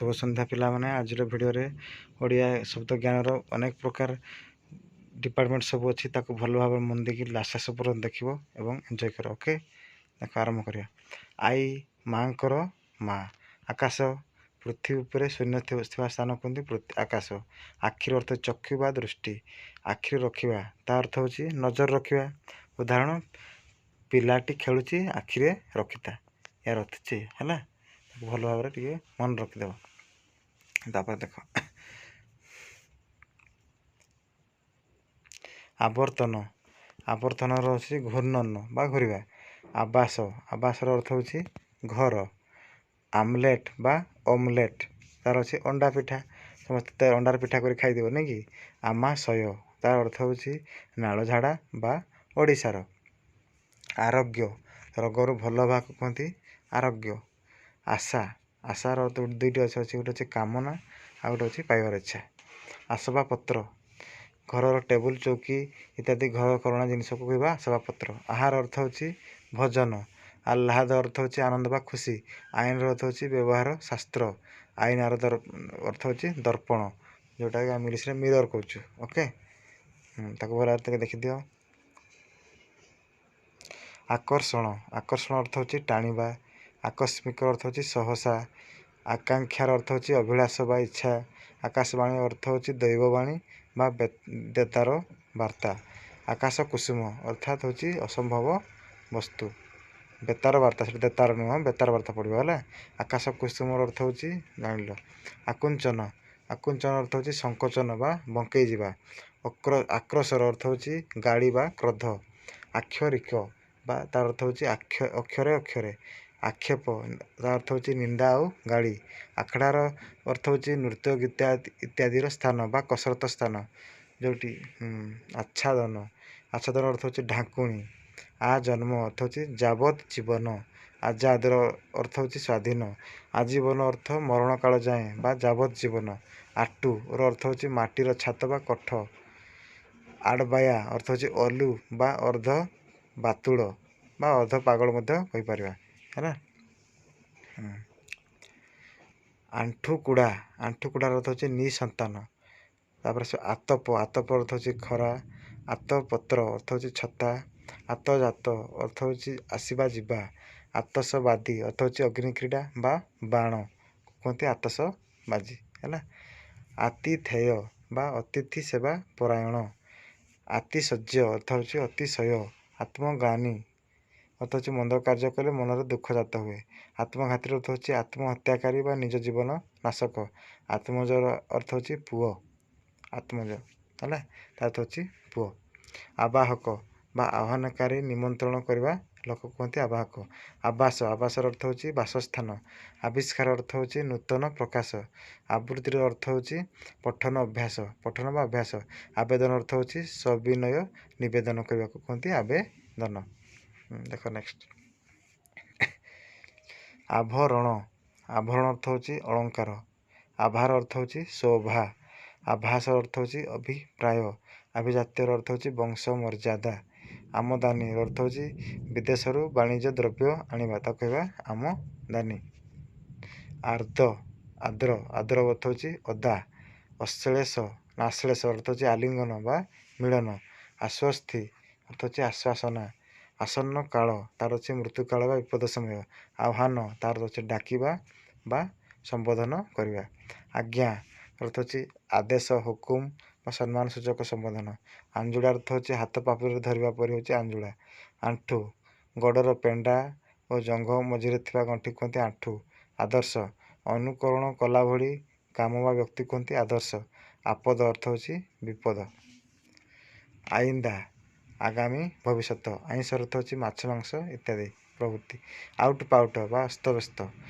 ଶୁଭ ସନ୍ଧ୍ୟା ପିଲାମାନେ। ଆଜିର ଭିଡ଼ିଓରେ ଓଡ଼ିଆ ଶବ୍ଦ ଜ୍ଞାନର ଅନେକ ପ୍ରକାର ଡିପାର୍ଟମେଣ୍ଟ ସବୁ ଅଛି, ତାକୁ ଭଲ ଭାବରେ ମନ ଦେଇକି ଲାଷ୍ଟ ଶେଷ ପର୍ଯ୍ୟନ୍ତ ଦେଖିବ ଏବଂ ଏନ୍ଜୟ କର। ଓକେ, ଦେଖ ଆରମ୍ଭ କରିବା। ଆଈ ମାଙ୍କର ମା। ଆକାଶ, ପୃଥିବୀ ଉପରେ ଶୂନ୍ୟ ଥିବା ସ୍ଥାନ କୁହନ୍ତି ଆକାଶ। ଆଖିର ଅର୍ଥ ଚକ୍ଷୁ ବା ଦୃଷ୍ଟି। ଆଖିରେ ରଖିବା, ତା ଅର୍ଥ ହେଉଛି ନଜର ରଖିବା। ଉଦାହରଣ, ପିଲାଟି ଖେଳୁଛି ଆଖିରେ ରଖିଥା, ଏହାର ଅର୍ଥ ଅଛି ହେଲା। ତାକୁ ଭଲ ଭାବରେ ଟିକେ ମନେ ରଖିଦେବ। ତାପରେ ଦେଖ, ଆବର୍ତ୍ତନ, ଆବର୍ତ୍ତନର ଅଛି ଘୂର୍ଣ୍ଣନ ବା ଘୂରିବା। ଆବାସ, ଆବାସର ଅର୍ଥ ହେଉଛି ଘର। ଆମଲେଟ୍ ବା ଓମଲେଟ୍, ତାର ଅଛି ଅଣ୍ଡା ପିଠା। ସମସ୍ତେ ତ ଅଣ୍ଡାର ପିଠା କରି ଖାଇଦେବ ନାଇଁ କି। ଆମାଶୟ, ତାର ଅର୍ଥ ହେଉଛି ନାଳଝାଡ଼ା ବା ଓଡ଼ିଶାର। ଆରୋଗ୍ୟ, ରୋଗରୁ ଭଲ ହେବାକୁ କୁହନ୍ତି ଆରୋଗ୍ୟ। ଆଶା, ଆଶାର ଅର୍ଥ ଦୁଇଟି ଅଛି, ଗୋଟେ ଅଛି କାମନା ଆଉ ଗୋଟେ ଅଛି ପାଇବାର ଇଚ୍ଛା। ଆସବାବପତ୍ର, ଘରର ଟେବୁଲ ଚୌକି ଇତ୍ୟାଦି ଘର କରଣା ଜିନିଷକୁ କହିବା ଆସବାବପତ୍ର। ଆହାର ଅର୍ଥ ହେଉଛି ଭୋଜନ। ଆହ୍ଲାଦ ଅର୍ଥ ହେଉଛି ଆନନ୍ଦ ବା ଖୁସି। ଆଇନର ଅର୍ଥ ହେଉଛି ବ୍ୟବହାର ଶାସ୍ତ୍ର। ଆଇନାର ଅର୍ଥ ହେଉଛି ଦର୍ପଣ, ଯେଉଁଟାକି ଆମେ ଇଂଲିଶରେ ମିରର କହୁଛୁ। ଓକେ, ତାକୁ ଭଲ ଭାବରେ ଟିକେ ଦେଖିଦିଅ। ଆକର୍ଷଣ, ଆକର୍ଷଣ ଅର୍ଥ ହେଉଛି ଟାଣିବା। ଆକସ୍ମିକ ଅର୍ଥ ହେଉଛି ସହସା। ଆକାଂକ୍ଷାର ଅର୍ଥ ହେଉଛି ଅଭିଳାଷ ବା ଇଚ୍ଛା। ଆକାଶବାଣୀ ଅର୍ଥ ହେଉଛି ଦୈବବାଣୀ ବା ଦେତାର ବାର୍ତ୍ତା। ଆକାଶ କୁସୁମ ଅର୍ଥାତ୍ ହେଉଛି ଅସମ୍ଭବ ବସ୍ତୁ। ବେତାର ବାର୍ତ୍ତା, ସେଠି ଦେତାର ନୁହଁ, ବେତାର ବାର୍ତ୍ତା ପଡ଼ିବ ହେଲା। ଆକାଶ କୁସୁମର ଅର୍ଥ ହେଉଛି ଜାଣିଲ। ଆକୁଞ୍ଚନ, ଆକୁଞ୍ଚନ ଅର୍ଥ ହେଉଛି ସଂକୋଚନ ବା ବଙ୍କେଇ ଯିବା। ଆକ୍ରୋଶର ଅର୍ଥ ହେଉଛି ଗାଳି ବା କ୍ରୋଧ। ଆକ୍ଷରିକ ବା ତାର ଅର୍ଥ ହେଉଛି ଅକ୍ଷରେ ଅକ୍ଷରେ। ଆକ୍ଷେପ, ତାର ଅର୍ଥ ହେଉଛି ନିନ୍ଦା ଆଉ ଗାଳି। ଆଖଡ଼ାର ଅର୍ଥ ହେଉଛି ନୃତ୍ୟ ଗୀତ ଇତ୍ୟାଦିର ସ୍ଥାନ ବା କସରତ ସ୍ଥାନ ଯେଉଁଠି। ଆଚ୍ଛାଦନ, ଆଚ୍ଛାଦନ ଅର୍ଥ ହେଉଛି ଢାଙ୍କୁଣୀ। ଆ ଜନ୍ମ ଅର୍ଥ ହେଉଛି ଯାବତ୍ ଜୀବନ। ଆଜାଦର ଅର୍ଥ ହେଉଛି ସ୍ୱାଧୀନ। ଆଜୀବନ ଅର୍ଥ ମରଣ କାଳ ଯାଏଁ ବା ଯାବତ୍ ଜୀବନ। ଆଟୁର ଅର୍ଥ ହେଉଛି ମାଟିର ଛାତ ବା କୋଠ। ଆଡ଼ବାୟା ଅର୍ଥ ହେଉଛି ଅଲୁ ବା ଅର୍ଦ୍ଧ ବାତୁଳ ବା ଅର୍ଦ୍ଧ ପାଗଳ ମଧ୍ୟ କହିପାରିବା ହେଲା। ଆଣ୍ଠୁକୁଡ଼ା, ଆଣ୍ଠୁକୁଡ଼ାର ଅର୍ଥ ହେଉଛି ନିସନ୍ତାନ। ତାପରେ ସେ ଆତପ, ଆତପ ଅର୍ଥ ହେଉଛି ଖରା। ଆତପତ୍ର ଅର୍ଥ ହେଉଛି ଛତା। ଆତଜାତ ଅର୍ଥ ହେଉଛି ଆସିବା ଯିବା। ଆତସବାଦୀ ଅର୍ଥ ହେଉଛି ଅଗ୍ନିକ୍ରୀଡ଼ା ବା ବାଣ କୁହନ୍ତି ଆତସବାଜି ହେଲା। ଆତିଥେୟ ବା ଅତିଥି ସେବା ପରାୟଣ। ଆତିଶଯ୍ୟ ଅର୍ଥ ହେଉଛି ଅତିଶୟ। ଆତ୍ମଗ୍ଲାନି ଅର୍ଥ ହେଉଛି ମନ୍ଦ କାର୍ଯ୍ୟ କଲେ ମନରେ ଦୁଃଖ ଜାତ ହୁଏ। ଆତ୍ମଘାତୀର ଅର୍ଥ ହେଉଛି ଆତ୍ମହତ୍ୟାକାରୀ ବା ନିଜ ଜୀବନ ନାଶକ। ଆତ୍ମଜର ଅର୍ଥ ହେଉଛି ପୁଅ। ଆତ୍ମଜ ହେଲା, ତା ଅର୍ଥ ହେଉଛି ପୁଅ। ଆବାହକ ବା ଆହ୍ୱାନକାରୀ, ନିମନ୍ତ୍ରଣ କରିବା ଲୋକ କୁହନ୍ତି ଆବାହକ। ଆବାସ, ଆବାସର ଅର୍ଥ ହେଉଛି ବାସସ୍ଥାନ। ଆବିଷ୍କାର ଅର୍ଥ ହେଉଛି ନୂତନ ପ୍ରକାଶ। ଆବୃତ୍ତିର ଅର୍ଥ ହେଉଛି ପଠନ ଅଭ୍ୟାସ, ପଠନ ବା ଅଭ୍ୟାସ। ଆବେଦନ ଅର୍ଥ ହେଉଛି ସବିନୟ ନିବେଦନ କରିବାକୁ କୁହନ୍ତି ଆବେଦନ। ଦେଖ ନେକ୍ସଟ। ଆଭରଣ, ଆଭରଣ ଅର୍ଥ ହେଉଛି ଅଳଙ୍କାର। ଆଭାର ଅର୍ଥ ହେଉଛି ଶୋଭା। ଆଭାସ ଅର୍ଥ ହେଉଛି ଅଭିପ୍ରାୟ। ଆଭିଜାତ୍ୟର ଅର୍ଥ ହେଉଛି ବଂଶ ମର୍ଯ୍ୟାଦା। ଆମଦାନୀର ଅର୍ଥ ହେଉଛି ବିଦେଶରୁ ବାଣିଜ୍ୟ ଦ୍ରବ୍ୟ ଆଣିବା, ତାକୁ କହିବା ଆମଦାନୀ। ଆର୍ଦ୍ର, ଆର୍ଦ୍ର, ଆର୍ଦ୍ର ଅର୍ଥ ହେଉଛି ଅଦା। ଅଶ୍ଳେଷ ନା ଆଶ୍ଳେଷ ଅର୍ଥ ହେଉଛି ଆଲିଙ୍ଗନ ବା ମିଳନ। ଆଶ୍ୱସ୍ତି ଅର୍ଥ ହେଉଛି ଆଶ୍ୱାସନା। ଆସନ୍ନ କାଳ, ତାର ଅଛି ମୃତ୍ୟୁକାଳ ବା ବିପଦ ସମୟ। ଆହ୍ୱାନ, ତାର ଅଛି ଡାକିବା ବା ସମ୍ବୋଧନ କରିବା। ଆଜ୍ଞା ଅର୍ଥ ହେଉଛି ଆଦେଶ, ହୁକୁମ ବା ସମ୍ମାନ ସୂଚକ ସମ୍ବୋଧନ। ଆଞ୍ଜୁଳା ଅର୍ଥ ହେଉଛି ହାତ ପାପୁଲିରେ ଧରିବା ପରି ହେଉଛି ଆଞ୍ଜୁଳା। ଆଣ୍ଠୁ, ଗୋଡ଼ର ପେଣ୍ଡା ଓ ଜଙ୍ଘ ମଝିରେ ଥିବା ଗଣ୍ଠି କୁହନ୍ତି ଆଣ୍ଠୁ। ଆଦର୍ଶ, ଅନୁକରଣ କଲା ଭଳି କାମ ବା ବ୍ୟକ୍ତି କୁହନ୍ତି ଆଦର୍ଶ। ଆପଦ ଅର୍ଥ ହେଉଛି ବିପଦ। ଆଇନ୍ଦା, ଆଗାମୀ ଭବିଷ୍ୟତ। ଆଇଁଷ ଅର୍ଥ ହେଉଛି ମାଛ ମାଂସ ଇତ୍ୟାଦି ପ୍ରଭୃତି। ଆଉଟ ପାଉଟ ବା ଅସ୍ତବ୍ୟସ୍ତ।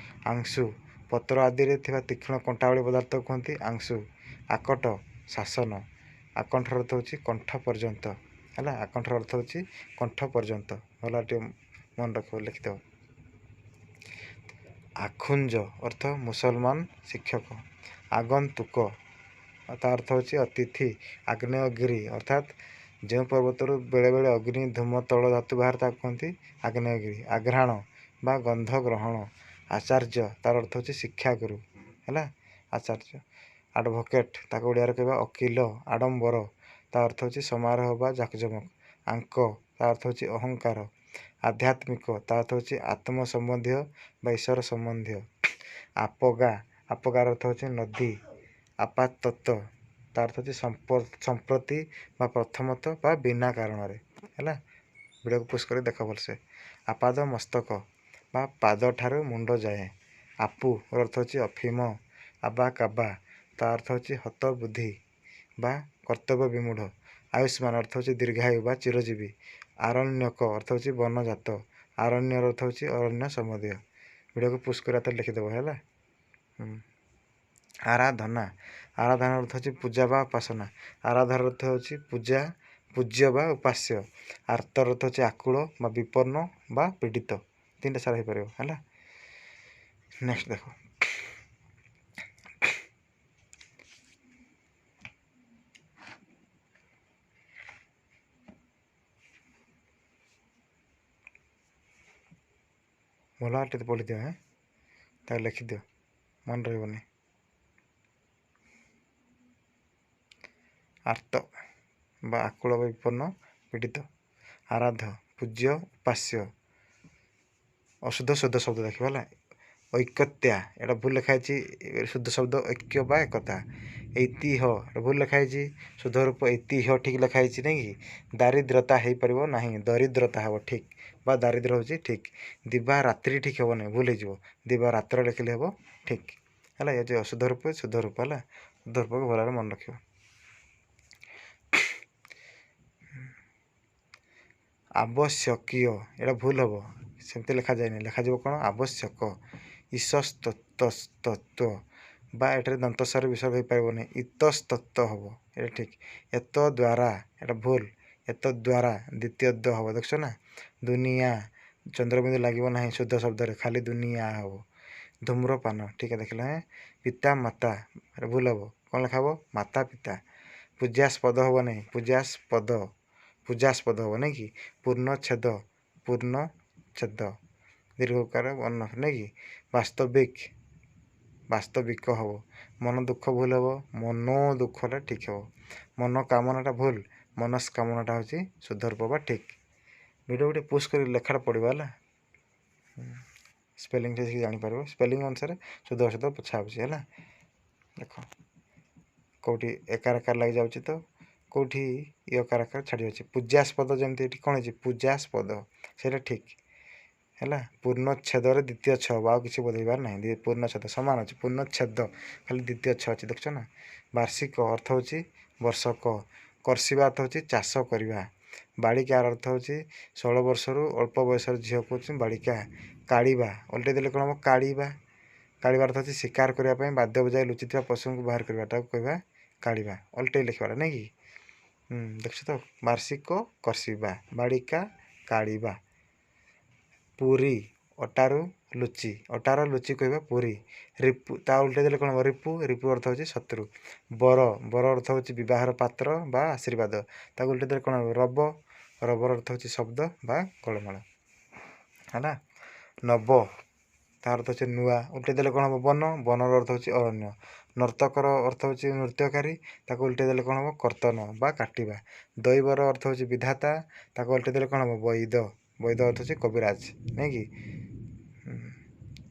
ଆଂଶୁ, ପତ୍ର ଆଦିରେ ଥିବା ତୀକ୍ଷ୍ଣ କଣ୍ଟା ଭଳି ପଦାର୍ଥ କୁହନ୍ତି ଆଂଶୁ। ଆକଟ, ଶାସନ। ଆକଣ୍ଠର ଅର୍ଥ ହେଉଛି କଣ୍ଠ ପର୍ଯ୍ୟନ୍ତ ହେଲା। ଆକଣ୍ଠର ଅର୍ଥ ହେଉଛି କଣ୍ଠ ପର୍ଯ୍ୟନ୍ତ। ଭଲ ଟିକେ ମନେ ରଖିବ, ଲେଖିଦେବ। ଆଖୁଞ୍ଜ ଅର୍ଥ ମୁସଲମାନ ଶିକ୍ଷକ। ଆଗନ୍ତୁକ ତା ଅର୍ଥ ହେଉଛି ଅତିଥି। ଆଗ୍ନେୟଗିରି ଅର୍ଥାତ୍ ଯେଉଁ ପର୍ବତରୁ ବେଳେବେଳେ ଅଗ୍ନି ଧୂମ ତୈଳ ଧାତୁ ବାହାରେ ତାକୁ କୁହନ୍ତି ଆଗ୍ନେୟଗିରି। ଆଘ୍ରାଣ ବା ଗନ୍ଧ ଗ୍ରହଣ। ଆଚାର୍ଯ୍ୟ ତାର ଅର୍ଥ ହେଉଛି ଶିକ୍ଷାଗୁରୁ ହେଲା। ଆଚାର୍ଯ୍ୟ। ଆଡ଼ଭୋକେଟ୍ ତାକୁ ଓଡ଼ିଆରେ କହିବା ଓକିଲ। ଆଡ଼ମ୍ବର ତା ଅର୍ଥ ହେଉଛି ସମାରୋହ ବା ଜାକଜମକ। ଆଙ୍କ ତା ଅର୍ଥ ହେଉଛି ଅହଙ୍କାର। ଆଧ୍ୟାତ୍ମିକ ତା ଅର୍ଥ ହେଉଛି ଆତ୍ମ ସମ୍ବନ୍ଧୀୟ ବା ଈଶ୍ୱର ସମ୍ବନ୍ଧୀୟ। ଆପଗା, ଆପଗାର ଅର୍ଥ ହେଉଛି ନଦୀ। ଆପାତତ ତା ଅର୍ଥ ହେଉଛି ସମ୍ପ୍ରତି ବା ପ୍ରଥମତଃ ବା ବିନା କାରଣରେ। ହେଲା, ଭିଡ଼ିଓକୁ ପୁସ୍ କରି ଦେଖ ଭଲସେ। ଆପାଦ ମସ୍ତକ ବା ପାଦ ଠାରୁ ମୁଣ୍ଡ ଯାଏ। ଆପୁର ଅର୍ଥ ହେଉଛି ଅଫିମ। ଆବା କାବା ତା ଅର୍ଥ ହେଉଛି ହତବୁଦ୍ଧି ବା କର୍ତ୍ତବ୍ୟ ବିମୂଢ଼। ଆୟୁଷ୍ମାନ ଅର୍ଥ ହେଉଛି ଦୀର୍ଘାୟୁ ବା ଚିରଜୀବୀ। ଆରଣ୍ୟକ ଅର୍ଥ ହେଉଛି ବନଜାତ। ଆରଣ୍ୟର ଅର୍ଥ ହେଉଛି ଅରଣ୍ୟ ସମ୍ବନ୍ଧୀୟ। ଭିଡ଼ିଓକୁ ପୁସ୍ କରି ଆଉଥରେ ଲେଖିଦେବ। ହେଲା, ଆରାଧନା, ଆରାଧନା ଅର୍ଥ ହେଉଛି ପୂଜା ବା ଉପାସନା। ଆରାଧନାର ଅର୍ଥ ହେଉଛି ପୂଜା, ପୂଜ୍ୟ ବା ଉପାସ୍ୟ। ଆର୍ତ୍ତର ଅର୍ଥ ହେଉଛି ଆକୁଳ ବା ବିପନ୍ନ ବା ପୀଡ଼ିତ। ତିନିଟା ସାରା ହେଇପାରିବ। ହେଲା, ନେକ୍ସଟ ଦେଖ। ଭଲ ଟିକେ ପଢ଼ିଦିଅ, ହେଁ, ତାକୁ ଲେଖିଦିଅ, ମନେ ରହିବନି। ଆର୍ତ୍ତ ବା ଆକୁଳ ବା ବିପନ୍ନ ପୀଡ଼ିତ। ଆରାଧ ପୂଜ୍ୟ ଉପାସ୍ୟ। ଅଶୁଦ୍ଧ ଶୁଦ୍ଧ ଶବ୍ଦ ଦେଖିବ। ହେଲା, ଐକତ୍ୟା ଏଇଟା ଭୁଲ ଲେଖା ହେଇଛି, ଶୁଦ୍ଧ ଶବ୍ଦ ଐକ୍ୟ ବା ଏକତା। ଐତିହ୍ୟ ଏଇଟା ଭୁଲ ଲେଖା ହେଇଛି, ଶୁଦ୍ଧ ରୂପ ଐତିହ୍ୟ ଠିକ୍ ଲେଖା ହେଇଛି ନାଇଁ କି। ଦାରିଦ୍ରତା ହେଇପାରିବ ନାହିଁ, ଦରିଦ୍ରତା ହେବ ଠିକ୍, ବା ଦାରିଦ୍ର୍ୟ ହେଉଛି ଠିକ୍। ଦିବା ରାତ୍ରି ଠିକ୍ ହେବ ନାହିଁ, ଭୁଲ ହେଇଯିବ, ଦିବା ରାତ୍ର ଲେଖିଲେ ହେବ ଠିକ୍। ହେଲା, ଏ ହେଉଛି ଅଶୁଦ୍ଧ ରୂପ ଶୁଦ୍ଧ ରୂପ। ହେଲା, ଶୁଦ୍ଧ ରୂପକୁ ଭଲ ଭାବରେ ମନେ ରଖିବ। ଆବଶ୍ୟକୀୟ ଏଇଟା ଭୁଲ ହେବ, ସେମିତି ଲେଖାଯାଏନି, ଲେଖାଯିବ କ'ଣ ଆବଶ୍ୟକ। ଇସସ୍ତତ୍ଵ ବା ଏଠାରେ ଦନ୍ତସ୍ୱର ବିସର୍ଗ ହେଇପାରିବ ନାହିଁ, ଇତସ୍ତତ୍ଵ ହେବ, ଏଇଟା ଠିକ୍। ଏତ ଦ୍ୱାରା ଏଇଟା ଭୁଲ, ଏତ ଦ୍ୱାରା ଦ୍ୱିତୀୟ ଦ ହେବ, ଦେଖୁଛ ନା। ଦୁନିଆ ଚନ୍ଦ୍ରବିନ୍ଦୁ ଲାଗିବ ନାହିଁ ଶୁଦ୍ଧ ଶବ୍ଦରେ, ଖାଲି ଦୁନିଆ ହେବ। ଧୂମ୍ରପାନ ଠିକ୍ ଦେଖିଲା। ହେଁ, ପିତା ମାତା ଏଇଟା ଭୁଲ ହେବ, କ'ଣ ଲେଖା ହେବ ମାତା ପିତା। ପୂଜାସ୍ପଦ ହେବ ନାହିଁ, ପୂଜାସ୍ପଦ, ପୂଜାସ୍ପଦ ହେବ ନାଇଁ କି। ପୂର୍ଣ୍ଣଚ୍ଛେଦ, ପୂର୍ଣ୍ଣଚ୍ଛେଦ ଦୀର୍ଘକାର ବର୍ଣ୍ଣ ନାଇଁ କି। ବାସ୍ତବିକ, ବାସ୍ତବିକ ହେବ। ମନ ଦୁଃଖ ଭୁଲ ହେବ, ମନୋ ଦୁଃଖଟା ଠିକ୍ ହେବ। ମନ କାମନାଟା ଭୁଲ, ମନସ୍କାମନାଟା ହେଉଛି ଶୁଦ୍ଧ ରୂପ ବା ଠିକ୍। ଭିଡ଼ିଓ ଗୋଟେ ପୁସ୍ କରି ଲେଖାଟା ପଡ଼ିବ। ହେଲା, ସ୍ପେଲିଂ ଶିଖି ଜାଣିପାରିବ, ସ୍ପେଲିଂ ଅନୁସାରେ ଶୁଦ୍ଧ ଅଶୁଦ୍ଧ ପୋଛା ହେଉଛି। ହେଲା, ଦେଖ କେଉଁଠି ଏକାର ଏକାର ଲାଗିଯାଉଛି ତ କେଉଁଠି ଇୟକାର ଆକାର ଛାଡ଼ି ଯାଉଛି। ପୂଜାସ୍ପଦ ଯେମିତି ଏଠି କ'ଣ ହେଇଛି ପୂଜାସ୍ପଦ, ସେଇଟା ଠିକ୍। ହେଲା, ପୂର୍ଣ୍ଣଚ୍ଛେଦରେ ଦ୍ୱିତୀୟ ଛ ହେବ, ଆଉ କିଛି ବଦଳିବାର ନାହିଁ। ପୂର୍ଣ୍ଣଚ୍ଛେଦ ସମାନ ଅଛି, ପୂର୍ଣ୍ଣଚ୍ଛେଦ ଖାଲି ଦ୍ୱିତୀୟ ଛ ଅଛି, ଦେଖୁଛ ନା। ବାର୍ଷିକ ଅର୍ଥ ହେଉଛି ବର୍ଷକ। କର୍ଷିବା ଅର୍ଥ ହେଉଛି ଚାଷ କରିବା। ବାଳିକାର ଅର୍ଥ ହେଉଛି 16 ବର୍ଷରୁ ଅଳ୍ପ ବୟସର ଝିଅକୁ ହେଉଛି ବାଳିକା। କାଳିବା ଓଲଟେଇ ଦେଲେ କ'ଣ ହେବ କାଳିବା। କାଳିବାର ଅର୍ଥ ହେଉଛି ଶିକାର କରିବା ପାଇଁ ବାଦ୍ୟ ବଜାଇ ଲୁଚିଥିବା ପଶୁଙ୍କୁ ବାହାର କରିବା, ତାକୁ କହିବା କାଳିବା। ଓଲଟେଇ ଲେଖିବାଟା ନାଇଁ କି। ଦେଖୁଛ ତ, ବାର୍ଷିକ କର୍ଷିବା, ବାଳିକା କାଳିବା। ପୁରୀ ଅଟାରୁ ଲୁଚି, ଅଟାର ଲୁଚି କହିବା ପୁରୀ। ରିପୁ ତା ଉଲଟେଇ ଦେଲେ କ'ଣ ହେବ ରିପୁ, ରିପୁ ଅର୍ଥ ହେଉଛି ଶତ୍ରୁ। ବର, ବର ଅର୍ଥ ହେଉଛି ବିବାହର ପାତ୍ର ବା ଆଶୀର୍ବାଦ, ତାକୁ ଉଲଟେଇ ଦେଲେ କ'ଣ ହେବ ରବ, ରବର ଅର୍ଥ ହେଉଛି ଶବ୍ଦ ବା ଗୋଳମାଳ। ହେଲା, ନବ ତାର ଅର୍ଥ ହେଉଛି ନୂଆ, ଉଲଟେଇ ଦେଲେ କ'ଣ ହେବ ବନ, ବନର ଅର୍ଥ ହେଉଛି ଅରଣ୍ୟ। ନର୍ତ୍ତକର ଅର୍ଥ ହେଉଛି ନୃତ୍ୟକାରୀ, ତାକୁ ଉଲଟେଇ ଦେଲେ କ'ଣ ହେବ କର୍ତ୍ତନ ବା କାଟିବା। ଦୈବର ଅର୍ଥ ହେଉଛି ବିଧାତା, ତାକୁ ଉଲଟେଇ ଦେଲେ କ'ଣ ହେବ ବୈଦ, ବୈଦ ଅର୍ଥ ହେଉଛି କବିରାଜ ନାଇଁ କି।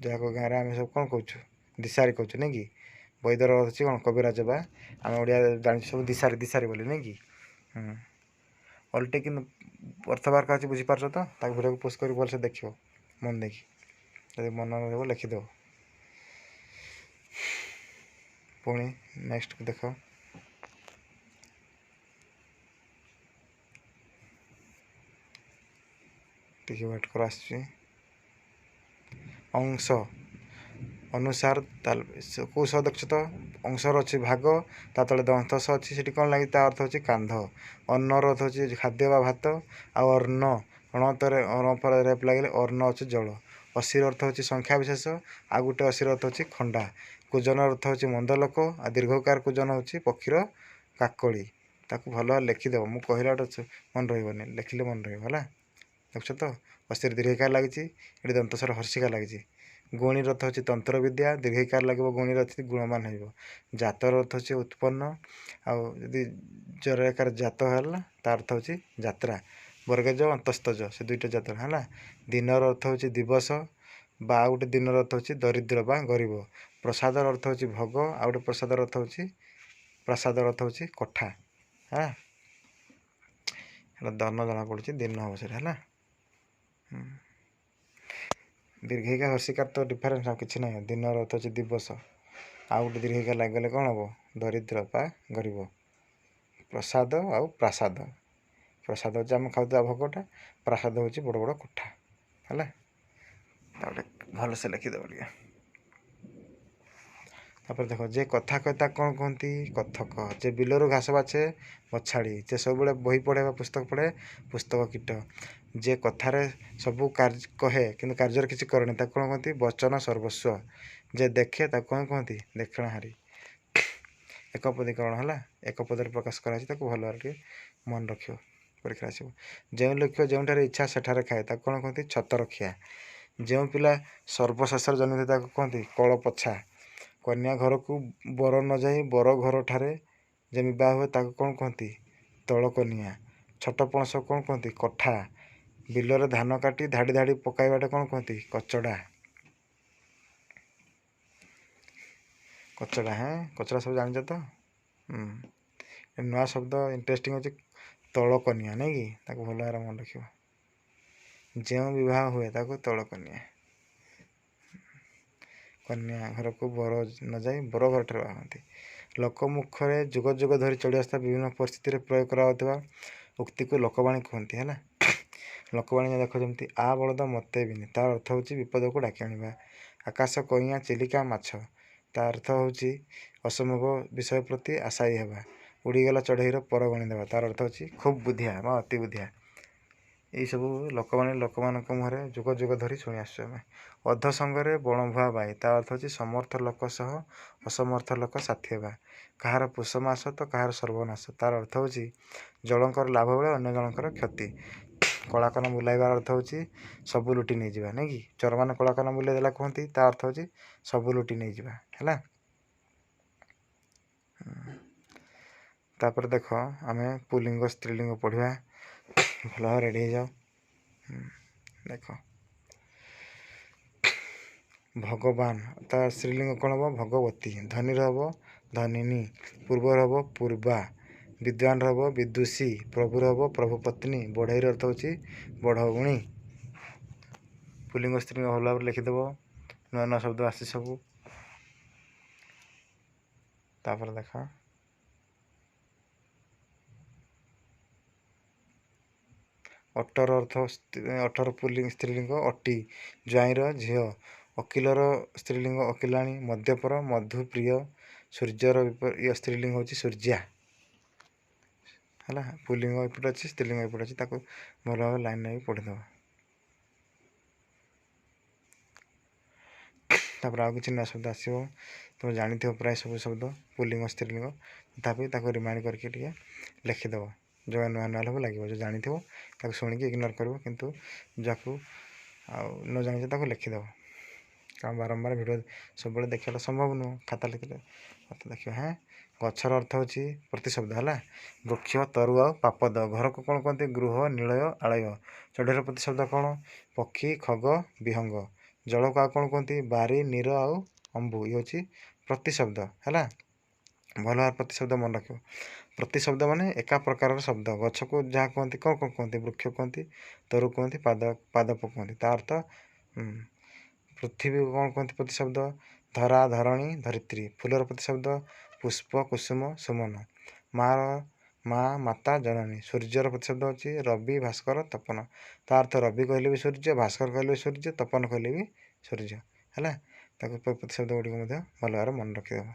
ଯାହାକୁ ଗାଁରେ ଆମେ ସବୁ କ'ଣ କହୁଛୁ ଦିଶାରୀ କହୁଛୁ ନାଇଁ କି। ବୈଦର ଅର୍ଥ ହେଉଛି କ'ଣ କବିରାଜ ବା ଆମେ ଓଡ଼ିଆ ଜାଣିଛୁ ସବୁ ଦିଶାରୀ, ଦିଶାରୀ ବୋଲି ନାଇଁ କି। ଓଲଟେଇ କିନ୍ତୁ ଅର୍ଥ ବାହାର କରାଯାଇଛି, ବୁଝିପାରୁଛ ତ। ତାକୁ ଭିଡ଼ିଓକୁ ପୋଷ୍ଟ କରି ଭଲସେ ଦେଖିବ ମନ ଦେଇକି, ଯଦି ମନ ରହିବ ଲେଖିଦେବ। ପୁଣି ନେକ୍ସଟ ଦେଖ। ଟିକେ ୱେଟ୍ କର, ଆସୁଛି। ଅଂଶ ଅନୁସାର କେଉଁ ସ ଦେଖୁଛ ତ, ଅଂଶର ଅଛି ଭାଗ, ତା ତଳେ ଦନ୍ତ ସ ଅଛି, ସେଠି କ'ଣ ଲାଗି ତା ଅର୍ଥ ହେଉଛି କାନ୍ଧ। ଅନ୍ନର ଅର୍ଥ ହେଉଛି ଖାଦ୍ୟ ବା ଭାତ। ଆଉ ଅର୍ଣ୍ଣ, ଅଣତରେ ଅଣ ପରେ ରେପ ଲାଗିଲେ ଅର୍ଣ୍ଣ ଅଛି ଜଳ। ଅଶୀର ଅର୍ଥ ହେଉଛି ସଂଖ୍ୟା ବିଶେଷ, ଆଉ ଗୋଟେ ଅଶୀର ଅର୍ଥ ହେଉଛି ଖଣ୍ଡା। କୁଜନର ଅର୍ଥ ହେଉଛି ମନ୍ଦ ଲୋକ, ଆଉ ଦୀର୍ଘକାର କୁଜନ ହେଉଛି ପକ୍ଷୀର କାକଳି। ତାକୁ ଭଲ ଲେଖିଦେବ, ମୁଁ କହିଲା ଗୋଟେ ମନେ ରହିବନି, ଲେଖିଲେ ମନେ ରହିବ। ହେଲା, ଦେଖୁଛ ତ, ଅଶୀରେ ଦୀର୍ଘିକା ଲାଗିଛି, ଏଠି ଦନ୍ତସ୍ୱର ହର୍ଷିକା ଲାଗିଛି। ଗୁଣୀର ଅର୍ଥ ହେଉଛି ତନ୍ତ୍ର ବିଦ୍ୟା, ଦୀର୍ଘିକାର ଲାଗିବ ଗୁଣୀର ଅର୍ଥ ଗୁଣମାନ ହେଇଯିବ। ଜାତର ଅର୍ଥ ହେଉଛି ଉତ୍ପନ୍ନ, ଆଉ ଯଦି ଜରକାର ଜାତ ହେଲା ତା ଅର୍ଥ ହେଉଛି ଯାତ୍ରା। ବର୍ଗଜ ଅନ୍ତସ୍ଥଜ ସେ ଦୁଇଟା ଯାତ୍ରା ହେଲା। ଦିନର ଅର୍ଥ ହେଉଛି ଦିବସ ବା ଆଉ ଗୋଟେ ଦିନର ଅର୍ଥ ହେଉଛି ଦରିଦ୍ର ବା ଗରିବ। ପ୍ରସାଦର ଅର୍ଥ ହେଉଛି ଭୋଗ, ଆଉ ଗୋଟେ ପ୍ରସାଦର ଅର୍ଥ ହେଉଛି ପ୍ରାସାଦର ଅର୍ଥ ହେଉଛି କୋଠା। ହେଲା, ହେଲା ଦନ ଜଣା ପଡ଼ୁଛି, ଦିନ ହେବ ସେଇଟା ହେଲା। ଦୀର୍ଘିକା ହର୍ଷିକାର ତ ଡିଫରେନ୍ସ ଆଉ କିଛି ନାହିଁ। ଦିନର ଅର୍ଥ ହେଉଛି ଦିବସ, ଆଉ ଗୋଟେ ଦୀର୍ଘିକା ଲାଗିଗଲେ କ'ଣ ହେବ? ଦରିଦ୍ର ବା ଗରିବ। ପ୍ରସାଦ ଆଉ ପ୍ରାସାଦ, ପ୍ରସାଦ ହେଉଛି ଆମେ ଖାଉଥିବା ଭୋଗଟା, ପ୍ରାସାଦ ହେଉଛି ବଡ଼ ବଡ଼ କୋଠା। ହେଲା, ତାପରେ ଭଲସେ ଲେଖିଦେବ ଟିକେ। ତାପରେ ଦେଖ, ଯେ କଥା କହେ ତାକୁ କ'ଣ କୁହନ୍ତି? କଥକ। ଯେ ବିଲରୁ ଘାସ ବାଛେ ବଛାଡ଼ି। ଯେ ସବୁବେଳେ ବହି ପଢ଼େ ବା ପୁସ୍ତକ ପଢ଼େ ପୁସ୍ତକ କୀଟ। ଯେ କଥାରେ ସବୁ କାର୍ଯ୍ୟ କହେ କିନ୍ତୁ କାର୍ଯ୍ୟରେ କିଛି କରେନି ତାକୁ କ'ଣ କୁହନ୍ତି? ବଚନ ସର୍ବସ୍ୱ। ଯେ ଦେଖେ ତାକୁ କ'ଣ କୁହନ୍ତି? ଦେଖଣାହାରୀ। ଏକପଦୀକରଣ ହେଲା, ଏକ ପଦରେ ପ୍ରକାଶ କରାଯାଇଛି, ତାକୁ ଭଲ ଭାବରେ ଟିକେ ମନେ ରଖିବ, ପରୀକ୍ଷାରେ ଆସିବ। ଯେଉଁ ଲକ୍ଷ୍ୟ ଯେଉଁଠାରେ ଇଚ୍ଛା ସେଠାରେ ଖାଏ ତାକୁ କ'ଣ କୁହନ୍ତି? ଛତରଖିଆ। ଯେଉଁ ପିଲା ସର୍ବଶେଷରେ ଜନ୍ମ ତାକୁ କୁହନ୍ତି କଳପଛା। କନ୍ୟା ଘରକୁ ବର ନ ଯାଇ ବର ଘରଠାରେ ଯେ ବିବାହ ହୁଏ ତାକୁ କ'ଣ କୁହନ୍ତି? ତଳକନିଆ। ଛୋଟ ପଣସ କ'ଣ କୁହନ୍ତି? କଠା। ବିଲରେ ଧାନ କାଟି ଧାଡ଼ି ଧାଡ଼ି ପକାଇବାଟା କ'ଣ କୁହନ୍ତି? କଚଡ଼ା। କଚଡ଼ା, ହେଁ, କଚଡ଼ା ସବୁ ଜାଣିଛ ତ? ନୂଆ ଶବ୍ଦ ଇଣ୍ଟରେଷ୍ଟିଂ ଅଛି ତଳକନିଆ, ନାଇଁ କି? ତାକୁ ଭଲ ଭାବରେ ମନେ ରଖିବ। ଯେଉଁ ବିବାହ ହୁଏ ତାକୁ ତଳକନିଆ। କନ୍ୟା ଘରକୁ ବର ନ ଯାଇ ବର ଘରଠାରେ ବାହା ହୁଅନ୍ତି। ଲୋକମୁଖରେ ଯୁଗ ଯୁଗ ଧରି ଚଳି ଆସୁଥିବା ବିଭିନ୍ନ ପରିସ୍ଥିତିରେ ପ୍ରୟୋଗ କରାଯାଉଥିବା ଉକ୍ତିକୁ ଲୋକବାଣୀ କୁହନ୍ତି। ହେଲା, ଲୋକବାଣୀ ଦେଖ ଯେମିତି ଆ ବଳଦ ମତେ ବିନି, ତାର ଅର୍ଥ ହେଉଛି ବିପଦକୁ ଡାକି ଆଣିବା। ଆକାଶ କଇଁଆ ଚିଲିକା ମାଛ, ତା ଅର୍ଥ ହେଉଛି ଅସମ୍ଭବ ବିଷୟ ପ୍ରତି ଆଶାୟୀ ହେବା। ଉଡ଼ିଗଲା ଚଢ଼େଇର ପର ଗଣିଦେବା, ତାର ଅର୍ଥ ହେଉଛି ଖୁବ୍ ବୁଦ୍ଧିଆ ବା ଅତି ବୁଦ୍ଧିଆ। ଏଇସବୁ ଲୋକବାଣୀ ଲୋକମାନଙ୍କ ମୁହଁରେ ଯୁଗ ଯୁଗ ଧରି ଶୁଣି ଆସୁଛୁ ଆମେ। ଅଧ ସଙ୍ଗରେ ବଣଭୁଆ ବାଇ, ତା ଅର୍ଥ ହେଉଛି ସମର୍ଥ ଲୋକ ସହ ଅସମର୍ଥ ଲୋକ ସାଥୀ ହେବା। କାହାର ପୁଷ ମାସ ତ କାହାର ସର୍ବନାଶ, ତାର ଅର୍ଥ ହେଉଛି ଜଣଙ୍କର ଲାଭ ବେଳେ ଅନ୍ୟ ଜଣଙ୍କର କ୍ଷତି। କଳାକନା ବୁଲାଇବାର ଅର୍ଥ ହେଉଛି ସବୁ ଲୁଟି ନେଇଯିବା, ନାଇଁ କି? ଚୋରମାନେ କଳାକନା ବୁଲେଇ ଦେଲା କୁହନ୍ତି, ତା ଅର୍ଥ ହେଉଛି ସବୁ ଲୁଟି ନେଇଯିବା। ହେଲା, ତାପରେ ଦେଖ ଆମେ ପୁଲ୍ଲିଙ୍ଗ ସ୍ତ୍ରୀଲିଙ୍ଗ ପଢ଼ିବା, ଭଲ ଭାବରେ ରେଡ଼ି ହେଇଯାଅ। ଦେଖ, ଭଗବାନ ତା ସ୍ତ୍ରୀଲିଙ୍ଗ କ'ଣ ହେବ? ଭଗବତୀ। ଧନୀର ହେବ ଧନିନୀ, ପୂର୍ବର ହେବ ପୂର୍ବା, ବିଦ୍ୱାନର ହେବ ବିଦୁଷୀ, ପ୍ରଭୁର ହେବ ପ୍ରଭୁପତ୍ନୀ, ବଢ଼େଇର ଅର୍ଥ ହେଉଛି ବଢ଼ଉଣୀ। ପୁଲ୍ଲିଙ୍ଗ ସ୍ତ୍ରୀଲିଙ୍ଗ ଭଲ ଭାବରେ ଲେଖିଦେବ, ନୂଆ ନୂଆ ଶବ୍ଦ ଆସିଛି ସବୁ। ତାପରେ ଦେଖ, ଅଟର ଅର୍ଥ ଅଠର ପୁଲ୍ଲିଙ୍ଗ ସ୍ତ୍ରୀଲିଙ୍ଗ ଅଟି, ଜ୍ୱାଇଁର ଝିଅ, ଓକିଲର ସ୍ତ୍ରୀଲିଙ୍ଗ ଓକିଲାଣୀ, ମଦ୍ୟପର ମଧୁପ୍ରିୟ, ସୂର୍ଯ୍ୟର ସ୍ତ୍ରୀଲିଙ୍ଗ ହେଉଛି ସୂର୍ଯ୍ୟା। ହେଲା, ପୁଲ୍ଲିଙ୍ଗ ଏପଟେ ଅଛି, ସ୍ତ୍ରୀଲିଙ୍ଗ ଏପଟେ ଅଛି, ତାକୁ ଭଲ ଭାବେ ଲାଇନ୍ ନେଇକି ପଢ଼ିଦେବ। ତାପରେ ଆଉ କିଛି ନୂଆ ଶବ୍ଦ ଆସିବ, ତୁମେ ଜାଣିଥିବ ପ୍ରାୟ ସବୁ ଶବ୍ଦ ପୁଲ୍ଲିଙ୍ଗ ସ୍ତ୍ରୀଲିଙ୍ଗ, ତଥାପି ତାକୁ ରିମାଇଣ୍ଡ କରିକି ଟିକେ ଲେଖିଦେବ। ଯେଉଁ ନୂଆ ନୂଆ ସବୁ ଲାଗିବ, ଯେଉଁ ଜାଣିଥିବ ତାକୁ ଶୁଣିକି ଇଗ୍ନୋର କରିବ, କିନ୍ତୁ ଯାହାକୁ ଆଉ ନ ଜାଣିଛ ତାକୁ ଲେଖିଦେବ। କାରଣ ବାରମ୍ବାର ଭିଡ଼ିଓ ସବୁବେଳେ ଦେଖିବାଟା ସମ୍ଭବ ନୁହଁ, ଖାତା ଲେଖିଲେ ଅର୍ଥ ଦେଖିବ। ହଁ, ଗଛର ଅର୍ଥ ହେଉଛି ପ୍ରତିଶବ୍ଦ ହେଲା ବୃକ୍ଷ, ତରୁ ଆଉ ପାପଦ। ଘରକୁ କ'ଣ କୁହନ୍ତି? ଗୃହ, ନିଳୟ, ଆଳୟ। ଚଢ଼େଇର ପ୍ରତିଶବ୍ଦ କ'ଣ? ପକ୍ଷୀ, ଖଗ, ବିହଙ୍ଗ। ଜଳକୁ ଆଉ କ'ଣ କୁହନ୍ତି? ବାରି, ନୀର ଆଉ ଅମ୍ବୁ। ଇଏ ହେଉଛି ପ୍ରତିଶବ୍ଦ। ହେଲା, ଭଲ ଭାବରେ ପ୍ରତିଶବ୍ଦ ମନେ ରଖିବ। ପ୍ରତିଶବ୍ଦ ମାନେ ଏକା ପ୍ରକାରର ଶବ୍ଦ। ଗଛକୁ ଯାହା କୁହନ୍ତି କ'ଣ କ'ଣ କୁହନ୍ତି? ବୃକ୍ଷ କୁହନ୍ତି, ତରୁ କୁହନ୍ତି, ପାଦପ କୁହନ୍ତି। ତା ଅର୍ଥ ପୃଥିବୀକୁ କ'ଣ କୁହନ୍ତି ପ୍ରତିଶବ୍ଦ? ଧରା, ଧରଣୀ, ଧରିତ୍ରୀ। ଫୁଲର ପ୍ରତିଶବ୍ଦ ପୁଷ୍ପ, କୁସୁମ, ସୁମନ। ମା, ମାତା, ଜନନୀ। ସୂର୍ଯ୍ୟର ପ୍ରତିଶବ୍ଦ ହେଉଛି ରବି, ଭାସ୍କର, ତପନ। ତା ଅର୍ଥ ରବି କହିଲେ ବି ସୂର୍ଯ୍ୟ, ଭାସ୍କର କହିଲେ ବି ସୂର୍ଯ୍ୟ, ତପନ କହିଲେ ବି ସୂର୍ଯ୍ୟ। ହେଲା, ତାକୁ ପ୍ରତିଶବ୍ଦ ଗୁଡ଼ିକ ମଧ୍ୟ ଭଲ ଭାବରେ ମନେ ରଖିଦେବ।